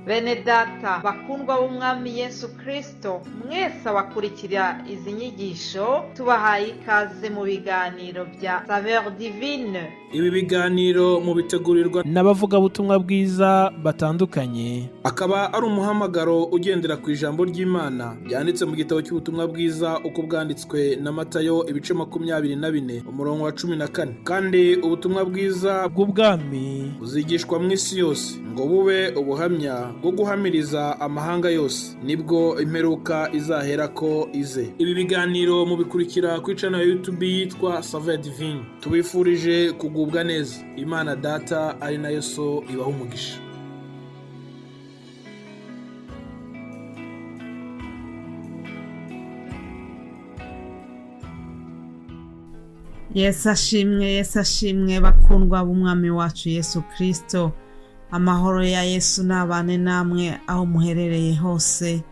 Bene data bakundwa b'Umwami Yesu Kristo, mwese abakurikira izi nyigisho, tubahaye ikaze mu biganiro bya Saveur Divine. Ibi biganiro mubitegurirwa n'abavugabutumwa bwiza batandukanye, akaba ari umuhamagaro ugendera ku ijambo ry'Imana ryanditse mu gitabo cy'ubutumwa bwiza uko bwanditswe na Matayo, ibice 24, umurongo wa 14. Kandi ubutumwa bwiza bw'ubwami buzigishwa mu isi yose ngo bube ubuhamya bwo guhamiriza amahanga yose, nibwo imperuka izaherako ize. Ibi biganiro mubikurikira ku channel ya YouTube yitwa Saveur Divine. Tubifurije kugubwa neza. Imana Data ari nayo So ibaha umugisha. Yesu ashimwe, Yesu ashimwe, bakundwa b'Umwami wacu Yesu Kristo. Amahoro ya Yesu n'abane namwe aho muherereye hose.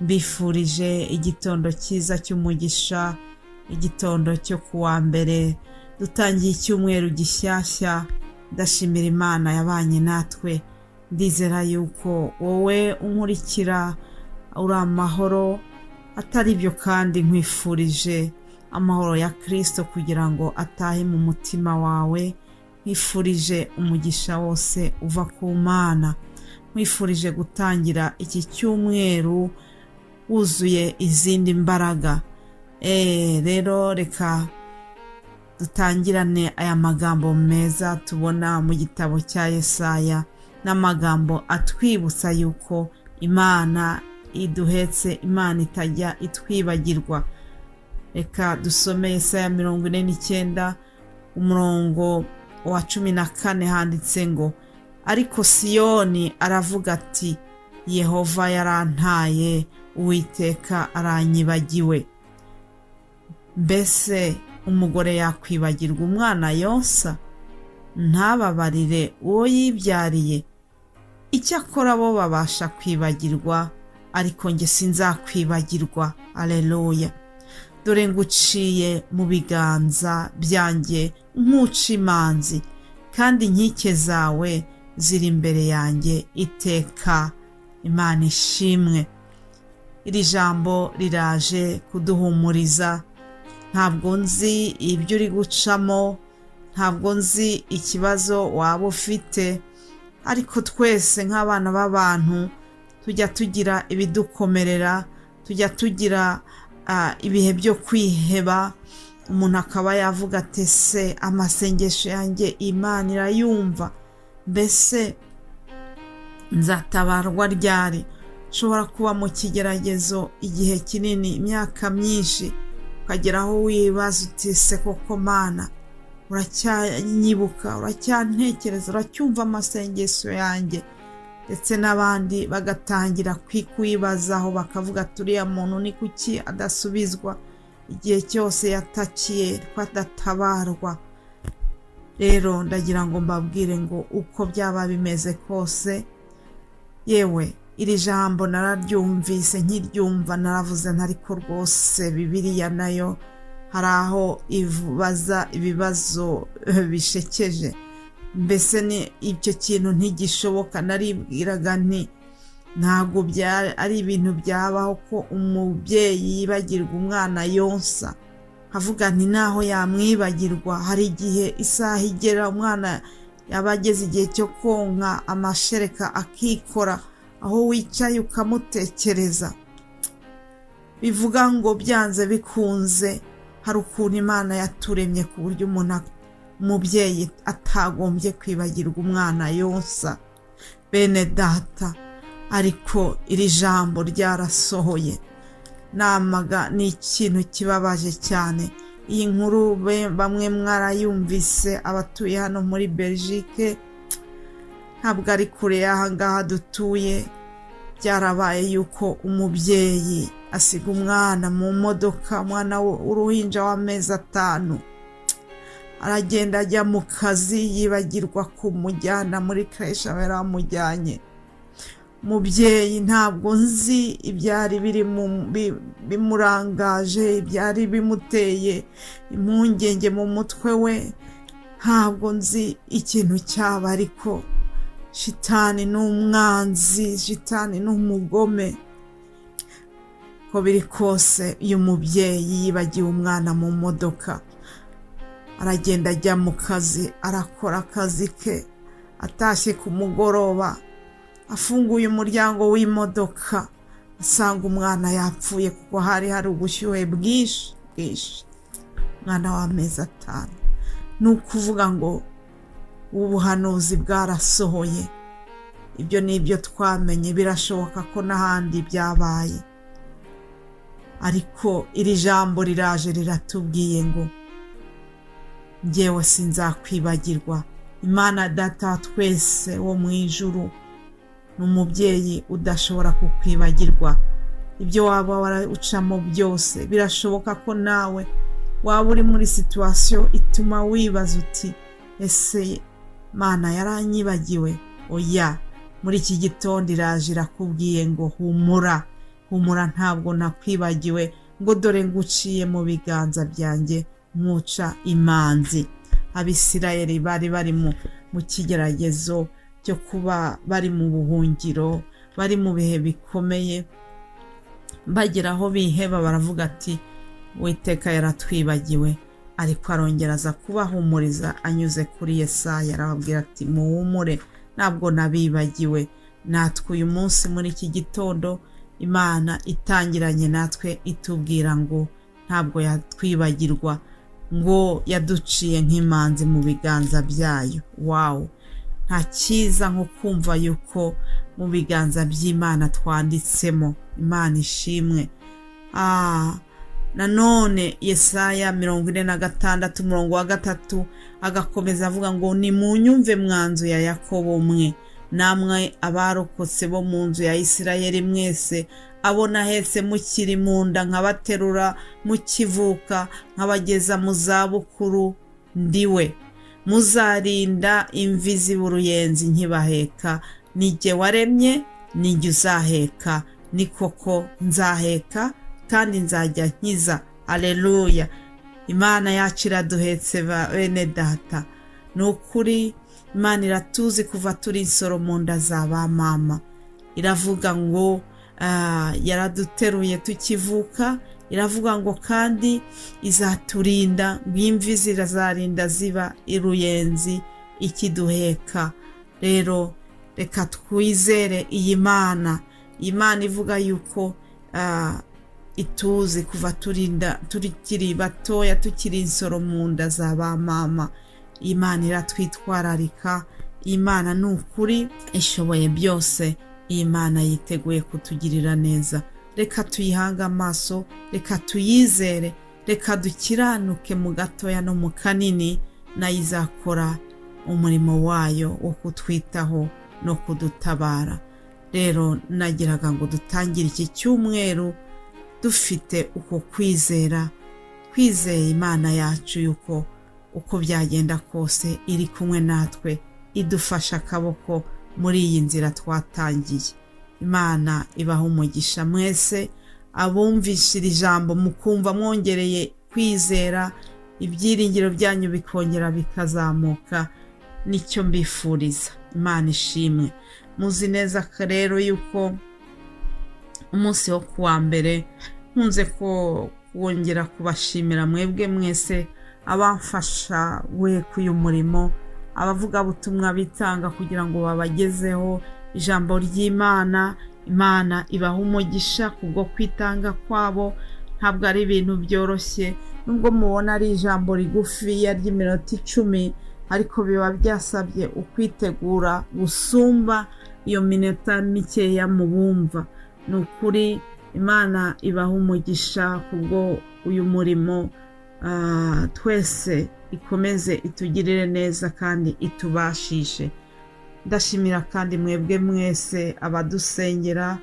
Mbifurije igitondo cyiza cy'umugisha, igitondo cyo kuwa mbere dutangiye icyumweru gishyashya. Ndashimira Imana yabanye natwe. Ndizera yuko wowe unkurikira uri amahoro. Atari ibyo kandi, nkwifurije amahoro ya Kristo kugira ngo atahe mu mutima wawe. Nkwifurije umugisha wose uva ku Mana. Nkwifurije gutangira iki cyumweru wuzuye izindi mbaraga. Rero reka dutangirane aya magambo meza tubona mu gitabo cya Yesaya, n'amagambo atwibutsa yuko Imana iduhetse, Imana itajya itwibagirwa. Reka dusome Yesaya 49, umurongo wa 14. Handitse ngo: "Ariko Siyoni aravuga ati: 'Yehova yarantaye, Uwiteka aranyibagiwe.' Mbese umugore yakwibagirwa umwana yonsa, ntababarire uwo yibyariye? Icyakora bo babasha kwibagirwa, ariko njye sinzakwibagirwa." Aleluya! "Dore nguciye mu biganza byanjye nk'uca imanzi, kandi inkike zawe ziri imbere yanjye iteka." Imana ishimwe. Iri jambo riraje kuduhumuriza. Ntabwo nzi ibyo uri gucamo, ntabwo nzi ikibazo waba ufite, ariko twese nk'abana b'abantu tujya tugira ibidukomerera, tujya tugira ibihe byo kwiheba. Umuntu akaba yavuga ati: "Se amasengesho yanjye Imana irayumva? Mbese nzatabarwa ryari?" Ushobora kuba mu kigeragezo igihe kinini, imyaka myinshi, ukagera aho wibaza uti: "Se koko Mana, uracyanyibuka, uracyantekereza, uracyumva amasengesho yanjye?" Ndetse n'abandi bagatangira kwibazaho, bakavuga: "Turiya muntu ni kuki adasubizwa igihe cyose yatakiye, ko adatabarwa?" Rero ndagira ngo mbabwire ngo uko byaba bimeze kose, yewe iri jambo nararyumvise, nkiryumva naravuze ntariko rwose Bibiliya nayo hari aho ibaza ibibazo bishekeje. Mbese ni icyo kintu ntigishoboka. Naribwiraga nti ntabwo ari ibintu byabaho ko umubyeyi yibagirwa umwana yonsa. Nkavuga nti naho yamwibagirwa, hari igihe isaha igera, umwana yaba ageze igihe cyo konka, amashereka akikora, aho wicaye ukamutekereza. Bivuga ngo byanze bikunze hari ukuntu Imana yaturemye ku buryo umuntu, umubyeyi, atagombye kwibagirwa umwana yonsa. Bene data, ariko iri jambo ryarasohoye. Namaga ni ikintu kibabaje cyane. Iyi nkuru bamwe mwarayumvise, abatuye hano muri Belgique, ntabwo ari kure y'aha ngaha dutuye. Byarabaye yuko umubyeyi asiga umwana mu modoka, umwana w'uruhinja w'amezi 5, aragenda ajya mu kazi, yibagirwa kumujyana muri crèche aba yaramujyanye. Mubyeyi, ntabwo nzi ibyari biri bimurangaje, ibyari bimuteye impungenge mu mutwe we. Ntabwo nzi ikintu cyaba, ariko Shitani ni umwanzi, shitani ni umugome. Ko biri kose, iyo umubyeyi yibagiwe umwana mu modoka, aragenda ajya mu kazi, arakora akazi ke, atashye ku mugoroba, afunguye umuryango w'imodoka, asanga umwana yapfuye, kuko hari hari ubushyuhe bwinshi bwinshi. Umwana w'amezi 5. Ni ukuvuga ngo ubuhanuzi bwarasohoye. Ibyo ni ibyo twamenye, birashoboka ko n'ahandi byabaye, ariko iri jambo riraje riratubwiye ngo ngewe sinzakwibagirwa. Imana Data wa twese wo mu ijuru ni umubyeyi udashobora kukwibagirwa. Ibyo waba warawucamo byose, birashoboka ko nawe waba uri muri situation ituma wibaza uti: "Ese Mana yaranyibagiwe?" Oya, muri iki gitondo iraje irakubwiye ngo: "Humura, humura, ntabwo nakwibagiwe," ngo: "Dore nguciye mu biganza byanjye nkuca imanzi." Abisirayeli bari bari mu kigeragezo cyo kuba bari mu buhungiro, bari mu bihe bikomeye, bagera aho biheba, baravuga ati: "Witeka yaratwibagiwe." Ariko arongera aza kubahumuriza anyuze kuri Yesaya, arababwira ati: "Muhumure, ntabwo nabibagiwe." Natwe uyu munsi, muri iki gitondo, Imana itangiranye natwe itubwira ngo ntabwo yatwibagirwa, ngo yaduciye nk'imanzi mu biganza byayo. Wow, nta cyiza nko kumva yuko mu biganza by'Imana twanditsemo. Imana ishimwe. Nanone Yesaya 46, umurongo wa 3, agakomeza avuga ngo: "Nimunyumve, mwa nzu ya Yakobo mwe, namwe abarokotse bo mu nzu ya Isirayeli mwese, abo nahetse mukiri mu nda, nkabaterura mukivuka, nkabageza mu zabukuru, ndiwe. Muzarinda imvi z'uruyenzi nkibaheka. Nijye waremye, nijye uzaheka, ni koko nzaheka kandi nzajya nkiza." Aleluya! Imana yacu iraduhetse, bene data. Ni ukuri, Imana iratuzi kuva turi insoro mu nda za ba mama. Iravuga ngo yaraduteruye tukivuka, iravuga ngo kandi izaturinda, ngo imvi zirazarinda ziba iruyenzi ikiduheka. Rero reka twizere iyi Mana, Imana ivuga yuko ituzi kuva turinda tukiri batoya, tukiri insoro mu nda za ba mama. Imana iratwitwararika. Imana ni ukuri ishoboye byose. Iyi Mana yiteguye kutugirira neza. Reka tuyihange amaso, reka tuyizere, reka dukiranuke mu gatoya no mu kanini, nayo izakora umurimo wayo wo kutwitaho no kudutabara. Rero nagiraga ngo dutangire iki cyumweru dufite uko kwizera, twizeye Imana yacu yuko uko byagenda kose iri kumwe natwe, idufasha akaboko muri iyi nzira twatangiye. Imana ibaha umugisha mwese abumvise iri jambo, mukumva mwongereye kwizera, ibyiringiro byanyu bikongera bikazamuka. Nicyo mbifuriza. Imana ishimwe. Muzi neza rero yuko umunsi wo kuwa mbere nkunze ko kongera kubashimira mwebwe mwese abamfasha guheka uyu murimo, abavugabutumwa bitanga kugira ngo babagezeho ijambo ry'Imana. Imana ibaha umugisha kubwo kwitanga kwabo. Ntabwo ari ibintu byoroshye, nubwo mubona ari ijambo rigufiya ry'iminota 10, ariko biba byasabye ukwitegura gusumba iyo minota mikeya mubumva. Ni ukuri, Imana ibaha umugisha kubwo uyu murimo. Twese ikomeze itugirire neza kandi itubashishe. Ndashimira kandi mwebwe mwese abadusengera.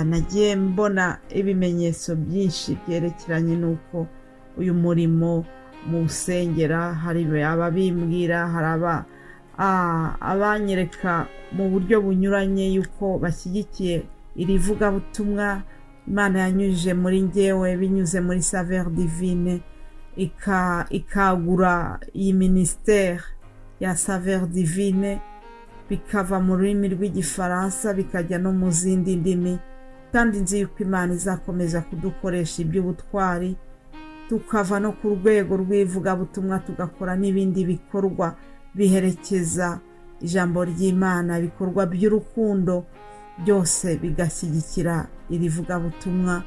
Nagiye mbona ibimenyetso byinshi byerekeranye n'uko uyu murimo muwusengera. Hari ababimbwira, hari abanyereka mu buryo bunyuranye yuko bashyigikiye iri vugabutumwa Imana yanyujije muri ngewe binyuze muri Saveur Divine, ikagura iyi ministère ya Saveur Divine. Bikava mu rurimi rw'Igifaransa bikajya no mu zindi ndimi. Kandi nzi yuko Imana izakomeza kudukoresha iby'ubutwari, tukava no ku rwego rw'ivugabutumwa tugakora n'ibindi bikorwa biherekeza ijambo ry'Imana, ibikorwa by'urukundo, byose bigashyigikira iri vugabutumwa,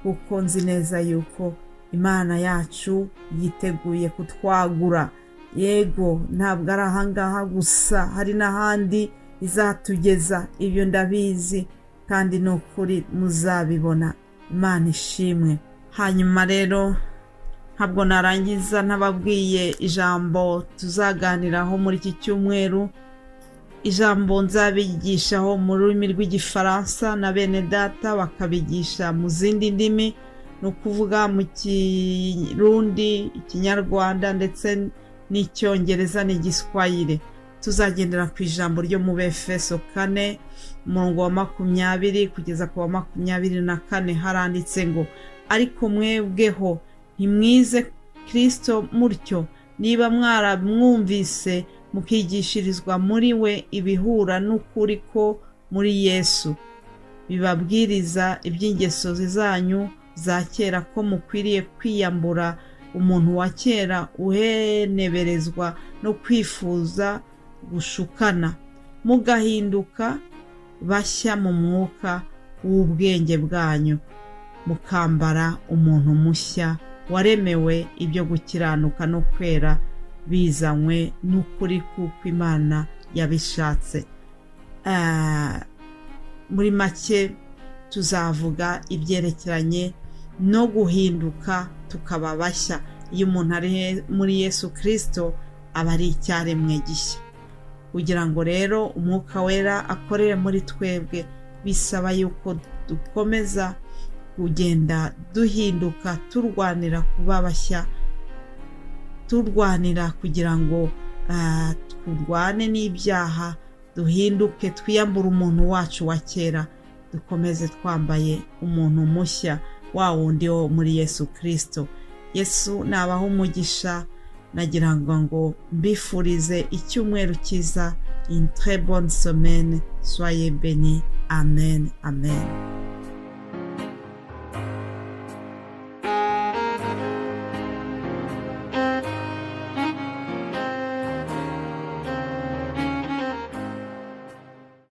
kuko nzi neza yuko Imana yacu yiteguye kutwagura. Yego, ntabwo ari ahangaha gusa, hari n'ahandi izatugeza. Ibyo ndabizi kandi ni ukuri, muzabibona. Imana ishimwe. Hanyuma rero ntabwo narangiza ntababwiye ijambo tuzaganiraho muri iki cyumweru, ijambo nzabigishaho mu rurimi rw'Igifaransa na bene data bakabigisha mu zindi ndimi, ni ukuvuga mu Kirundi, Ikinyarwanda ndetse n'Icyongereza n'Igiswahili. Tuzagendera ku ijambo ryo mu Befeso 4, umurongo wa 20 kugeza ku wa 24. Haranditse ngo: "Ariko mwebweho ntimwize Kirisito mutyo, niba mwaramwumvise mukigishirizwa muri we ibihura n'ukuri ko muri Yesu, bibabwiriza iby'ingeso zanyu za kera, ko mukwiriye kwiyambura umuntu wa kera uheneberezwa no kwifuza gushukana, mugahinduka bashya mu mwuka w'ubwenge bwanyu, mukambara umuntu mushya waremewe ibyo gukiranuka no kwera bizanywe n'ukuri kuko Imana yabishatse." Muri make, tuzavuga ibyerekeranye no guhinduka tukaba bashya. Iyo umuntu ari muri Yesu Kirisito aba ari icyaremwe gishya. Kugira ngo rero Umwuka Wera akorere muri twebwe, bisaba yuko dukomeza kugenda duhinduka, turwanira kuba bashya, turwanira kugira ngo turwane n'ibyaha, duhinduke, twiyambure umuntu wacu wa kera, dukomeze twambaye umuntu mushya, wa wundi wo muri Yesu Kirisito. Yesu nabaho umugisha. Nagira ngo mbifurize icyumweru cyiza, une très bonne semaine. Soyez bénis. Amen, amen.